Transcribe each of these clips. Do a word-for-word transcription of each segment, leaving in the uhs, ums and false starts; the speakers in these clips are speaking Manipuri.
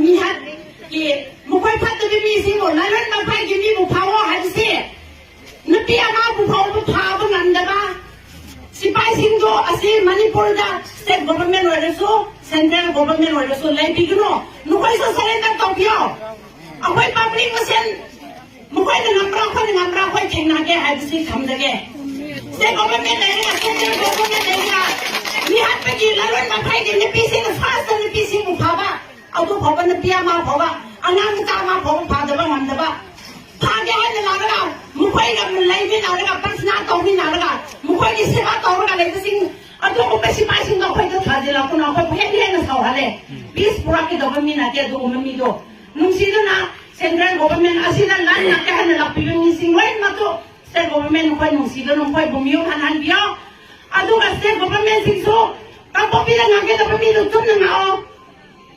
ꯃꯤꯍꯠꯀꯤ ꯃꯈꯣꯏ ꯐꯠꯇꯕ ꯃꯤꯁꯤꯡꯕꯨ ꯂꯥꯏꯔꯣꯟ ꯃꯈꯥꯏꯒꯤ ꯃꯤꯕꯨ ꯐꯥꯎꯑꯣ ꯍꯥꯏꯕꯁꯤ ꯅꯨꯄꯤ ꯑꯃꯕꯨ ꯐꯥꯎꯕ ꯐꯥꯕ ꯉꯝꯗꯕ ꯁꯤꯐꯥꯏꯁꯤꯡꯗꯣ ꯑꯁꯤ ꯃꯅꯤꯄꯨꯔꯗ state government ꯑꯣꯏꯔꯁꯨ central government ꯑꯣꯏꯔꯁꯨ ꯂꯩꯕꯤꯒꯅꯨ꯫ ꯅꯈꯣꯏꯁꯨ surrender ꯇꯧꯕꯤꯌꯣ꯫ ꯑꯩꯈꯣꯏ public ꯃꯁꯦꯟ ꯃꯈꯣꯏꯅ ꯉꯝꯕ꯭ꯔꯥ ꯑꯩꯈꯣꯏꯅ ꯉꯝꯕ꯭ꯔꯥ ꯑꯩꯈꯣꯏ ꯊꯦꯡꯅꯒꯦ ꯍꯥꯏꯕꯁꯤ ꯊꯝꯖꯒꯦ꯫ State government ꯂꯩꯔꯒ central government ꯂꯩꯔꯒ ꯃꯤꯍꯠꯄꯒꯤ ꯂꯥꯏꯔꯣꯟ ꯃꯈꯥꯏꯒꯤ ꯅꯨꯄꯤꯁꯤꯡꯅ ꯐꯥꯁꯇ ꯅꯨꯄꯤꯁꯤꯡꯕꯨ ꯐꯥꯕ ꯑꯗꯨ ꯐꯥꯎꯕ ꯅꯨꯄꯤ ꯑꯃ ꯐꯥꯎꯕ ꯑꯉꯥꯡ ꯃꯆꯥ ꯑꯃ ꯐꯥꯎꯕ ꯐꯥꯗꯕ ꯉꯝꯗꯕ ꯐꯥꯒꯦ ꯍꯥꯏꯅ ꯂꯥꯛꯂꯒ ꯃꯈꯣꯏꯒ ꯂꯩꯃꯤꯟꯅꯔꯒ ꯄ꯭ꯔꯊꯅꯥ ꯇꯧꯃꯤꯟꯅꯔꯒ ꯃꯈꯣꯏꯒꯤ ꯁꯦꯕꯥ ꯇꯧꯔꯒ ꯂꯩꯕꯁꯤꯡ ꯑꯗꯨꯒꯨꯝꯕ ꯁꯤꯐꯥꯏꯁꯤꯡꯗꯣ ꯑꯩꯈꯣꯏꯗ ꯊꯥꯖꯤꯜꯂꯛꯄꯅ ꯑꯩꯈꯣꯏꯕꯨ ꯍꯦꯟꯅ ꯍꯦꯟꯅ ꯁꯥꯎꯍꯜꯂꯦ꯫ Peace ꯄꯨꯔꯛꯀꯗꯧꯕ ꯃꯤ ꯅꯠꯇꯦ ꯑꯗꯨꯒꯨꯝꯕ ꯃꯤꯗꯣ꯫ ꯅꯨꯡꯁꯤꯗꯨꯅ central government ꯑꯁꯤꯗ ꯂꯥꯟ ꯂꯥꯛꯀꯦ ꯍꯥꯏꯅ ꯂꯥꯛꯄꯤꯕ ꯃꯤꯁꯤꯡ ꯂꯣꯏꯅꯃꯛꯇꯨ state government ꯅꯈꯣꯏ ꯅꯨꯡꯁꯤꯗꯨꯅ ꯃꯈꯣꯏꯕꯨ ꯃꯤꯌꯨꯝ ꯍꯟꯍꯟꯕꯤꯌꯣ꯫ ꯑꯗꯨꯒ state government ꯁꯤꯡꯁꯨ ꯀꯥꯡꯄꯣꯛꯄꯤꯗ ꯉꯥꯛꯀꯗꯕ ꯃꯤꯗꯨ ꯆꯨꯝꯅ ꯉꯥꯛꯑꯣ꯫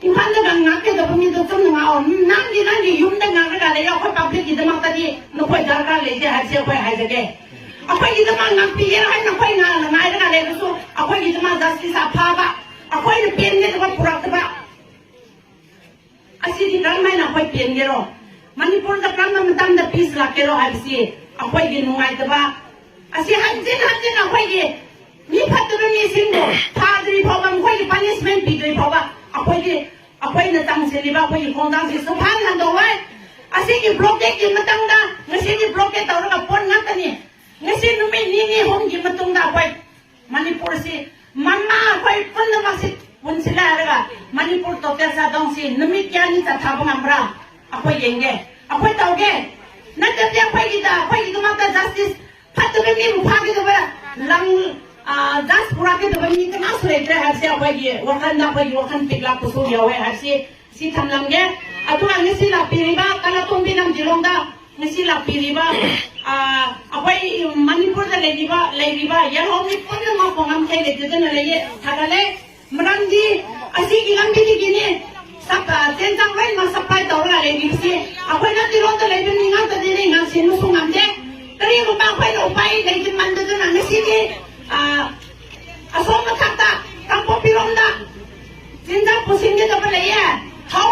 ꯏꯝꯐꯥꯜꯗ ꯉꯥꯛꯀꯗꯕ ꯃꯤꯗꯨ ꯆꯨꯝꯅ ꯉꯥꯛꯑꯣ꯫ ꯅꯪꯒꯤ ꯅꯪꯒꯤ ꯌꯨꯝꯗ ꯉꯥꯛꯂꯒ ꯂꯩꯌꯣ꯫ ꯑꯩꯈꯣꯏ public ꯀꯤꯗꯃꯛꯇꯗꯤ ꯅꯈꯣꯏ ꯗꯔꯀꯥꯔ ꯂꯩꯇꯦ ꯍꯥꯏꯕꯁꯦ ꯑꯩꯈꯣꯏ ꯍꯥꯏꯖꯒꯦ꯫ ꯑꯩꯈꯣꯏꯒꯤꯗꯃꯛ ꯉꯥꯛꯄꯤꯒꯦꯔꯥ ꯍꯥꯏꯅ ꯑꯩꯈꯣꯏ ꯉꯥ- ꯉꯥꯏꯔꯒ ꯂꯩꯕꯁꯨ ꯑꯩꯈꯣꯏꯒꯤꯗꯃꯛ justice ꯑꯐꯕ ꯑꯩꯈꯣꯏꯅ ꯄꯦꯟꯒꯗꯕ ꯄꯨꯔꯛꯇꯕ ꯑꯁꯤꯗꯤ ꯀꯔꯝꯍꯥꯏꯅ ꯑꯩꯈꯣꯏ ꯄꯦꯟꯒꯦꯔꯣ? ꯃꯅꯤꯄꯨꯔꯗ ꯀꯔꯝꯕ ꯃꯇꯝꯗ peace ꯂꯥꯛꯀꯦꯔꯣ ꯍꯥꯏꯕꯁꯤ ꯑꯩꯈꯣꯏꯒꯤ ꯅꯨꯡꯉꯥꯏꯇꯕ ꯑꯁꯤ ꯍꯟꯖꯤꯟ ꯍꯟꯖꯤꯟ ꯑꯩꯈꯣꯏꯒꯤ ꯃꯤ ꯐꯠꯇꯕ ꯃꯤꯁꯤꯡꯕꯨ ꯐꯥꯗ꯭ꯔꯤ ꯐꯥꯎꯕ ꯃꯈꯣꯏꯒꯤ punishment ꯄꯤꯗ꯭ꯔꯤ ꯐꯥꯎꯕ ꯑꯩꯈꯣꯏꯒꯤ ꯑꯩꯈꯣꯏꯅ ꯇꯝꯁꯤꯜꯂꯤꯕ ꯑꯩꯈꯣꯏꯒꯤ ꯈꯣꯡꯊꯥꯡꯁꯤ ꯁꯨꯡꯍꯟ ꯍꯟꯗꯣꯛꯂꯣꯏ꯫ ꯑꯁꯤꯒꯤ blockade ꯀꯤ ꯃꯇꯥꯡꯗ ꯉꯁꯤꯗꯤ blockade ꯇꯧꯔꯒ ꯄꯣꯠ ꯉꯥꯛꯇꯅꯤ꯫ ꯉꯁꯤ ꯅꯨꯃꯤꯠ ꯅꯤꯅꯤ ꯑꯍꯨꯝꯒꯤ ꯃꯇꯨꯡꯗ ꯑꯩꯈꯣꯏ ꯃꯅꯤꯄꯨꯔꯁꯤ ꯃꯃꯥ ꯑꯩꯈꯣꯏ ꯄꯨꯝꯅꯃꯛꯁꯤ ꯄꯨꯟꯁꯤꯜꯂꯦ ꯍꯥꯏꯔꯒ ꯃꯅꯤꯄꯨꯔ total shutdown ꯁꯤ ꯅꯨꯃꯤꯠ ꯀꯌꯥꯅꯤ ꯆꯠꯊꯕ ꯉꯝꯕ꯭ꯔꯥ? ꯑꯩꯈꯣꯏ ꯌꯦꯡꯒꯦ, ꯑꯩꯈꯣꯏ ꯇꯧꯒꯦ꯫ ꯅꯠꯇ꯭ꯔꯗꯤ ꯑꯩꯈꯣꯏꯒꯤꯗ ꯑꯩꯈꯣꯏꯒꯤꯗꯃꯛꯇ justice ꯐꯠꯇꯕ ꯃꯤꯕꯨ ꯐꯥꯒꯗꯕ ꯂꯝ ꯖꯁ ꯄꯨꯔꯛꯀꯗꯕ ꯃꯤ ꯀꯅꯥꯁꯨ ꯂꯩꯇ꯭ꯔꯦ ꯍꯥꯏꯕꯁꯦ ꯑꯩꯈꯣꯏꯒꯤ ꯋꯥꯈꯜꯗ ꯑꯩꯈꯣꯏꯒꯤ ꯋꯥꯈꯜ ꯄꯤꯛꯂꯛꯄꯁꯨ ꯌꯥꯎꯋꯦ ꯍꯥꯏꯕꯁꯤ ꯁꯤ ꯊꯝꯂꯝꯒꯦ꯫ ꯑꯗꯨꯒ ꯉꯁꯤ ꯂꯥꯛꯄꯤꯔꯤꯕ ꯀꯂꯥꯇꯣꯝꯕꯤ ꯂꯝꯖꯤꯂꯣꯡꯗ ꯉꯁꯤ ꯂꯥꯛꯄꯤꯔꯤꯕ ꯑꯩꯈꯣꯏ ꯃꯅꯤꯄꯨꯔꯗ ꯂꯩꯔꯤꯕ ꯂꯩꯔꯤꯕ ꯌꯥꯔꯍꯧꯃꯤ ꯄꯨꯝꯅꯃꯛꯄꯨ ꯉꯝꯈꯩ ꯂꯩꯖꯗꯅ ꯂꯩꯌꯦ꯫ ꯊꯥꯒꯠꯂꯦ꯫ ꯃꯔꯝꯗꯤ ꯑꯁꯤꯒꯤ ꯂꯝꯕꯤꯗꯒꯤꯅꯤ ꯆꯦꯟꯖꯥꯡ ꯂꯣꯏꯅꯃꯛ supply ꯇꯧꯔꯒ ꯂꯩꯔꯤꯕꯁꯤ꯫ ꯑꯩꯈꯣꯏ ꯅꯠꯇꯤꯔꯣꯝꯗ ꯂꯩꯕ ꯃꯤ ꯉꯥꯛꯇꯗꯤꯅꯤ ꯉꯥꯡꯁꯤꯟꯕꯁꯨ ꯉꯝꯗꯦ꯫ ꯀꯔꯤꯒꯨꯝꯕ ꯑꯩꯈꯣꯏꯅ ꯎꯄꯥꯏ ꯂꯩꯇꯃꯟꯗꯗꯅ ꯉꯁꯤꯗꯤ ꯑꯁꯣꯝ ꯃꯊꯛꯇ ꯀꯥꯡꯄꯣꯛꯄꯤꯔꯣꯝꯗ ꯆꯤꯟꯖꯥꯛ ꯄꯨꯁꯤꯟꯒꯗꯕ ꯂꯩꯌꯦ꯫ ꯊꯥꯎ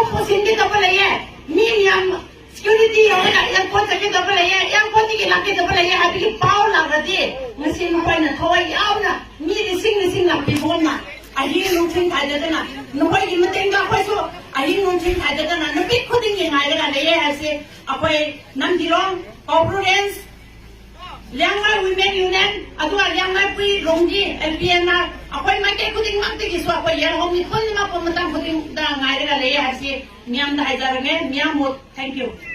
ꯇꯧꯕ ꯂꯩꯌꯦ, ꯃꯤ ꯃꯌꯥꯝ ꯁꯦꯀ꯭ꯌꯨꯔꯤꯇꯤ ꯌꯧꯔꯒ ꯑꯦꯌꯥꯔꯄꯣꯔꯠ ꯆꯠꯀꯦ ꯇꯧꯕ ꯂꯩꯌꯦ, ꯑꯦꯌꯥꯔꯄꯣꯔꯠꯇꯒꯤ ꯂꯥꯛꯀꯦ ꯇꯧꯕ ꯂꯩꯌꯦ ꯍꯥꯏꯕꯒꯤ ꯄꯥꯎ ꯂꯥꯛꯂꯗꯤ, ꯉꯁꯤ ꯃꯈꯣꯏꯅ ꯊꯋꯥꯏ ꯌꯥꯎꯅ ꯃꯤ ꯂꯤꯁꯤꯡ ꯂꯤꯁꯤꯡ ꯂꯥꯛꯄꯤꯕꯒꯨꯝꯅ ꯑꯍꯤꯡ ꯅꯨꯡꯊꯤꯜ ꯈꯥꯏꯗꯗꯅ, ꯅꯈꯣꯏꯒꯤ ꯃꯇꯦꯡꯗ ꯑꯩꯈꯣꯏꯁꯨ ꯑꯍꯤꯡ ꯅꯨꯡꯊꯤꯜ ꯈꯥꯏꯗꯗꯅ ꯅꯨꯃꯤꯠ ꯈꯨꯗꯤꯡꯒꯤ ꯉꯥꯏꯔꯒ ꯂꯩꯌꯦ ꯍꯥꯏꯕꯁꯤ ꯑꯩꯈꯣꯏ ꯅꯝꯗꯤꯂꯣꯡ, ꯀꯧꯕ꯭ꯔꯨ ꯔꯦꯟꯖ, ꯂꯤꯌꯥꯡꯃꯩ ꯋꯤꯃꯦꯟ ꯌꯨꯅꯤꯌꯟ, ꯑꯗꯨꯒ ꯂꯤꯌꯥꯡꯃꯩ ꯄꯨꯏ ꯔꯣꯡꯒꯤ ꯑꯦꯜ ꯄꯤ ꯑꯦꯟ ꯑꯥꯔ, ꯑꯩꯈꯣꯏ ꯃꯥꯏꯀꯩ ꯈꯨꯗꯤꯡꯃꯛꯇꯒꯤꯁꯨ ꯑꯩꯈꯣꯏ ꯌꯦꯜꯍꯧꯃꯤ ꯄꯨꯝꯅꯃꯛꯄꯨ ꯃꯇꯝ ꯈꯨꯗꯤꯡꯗ ꯉꯥꯏꯔꯒ ꯂꯩꯌꯦ ꯍꯥꯏꯕꯁꯤ ꯃꯤꯌꯥꯝꯗ ꯍꯥꯏꯖꯔꯒꯦ꯫ ꯃꯤꯌꯥꯝꯕꯨ thank you꯫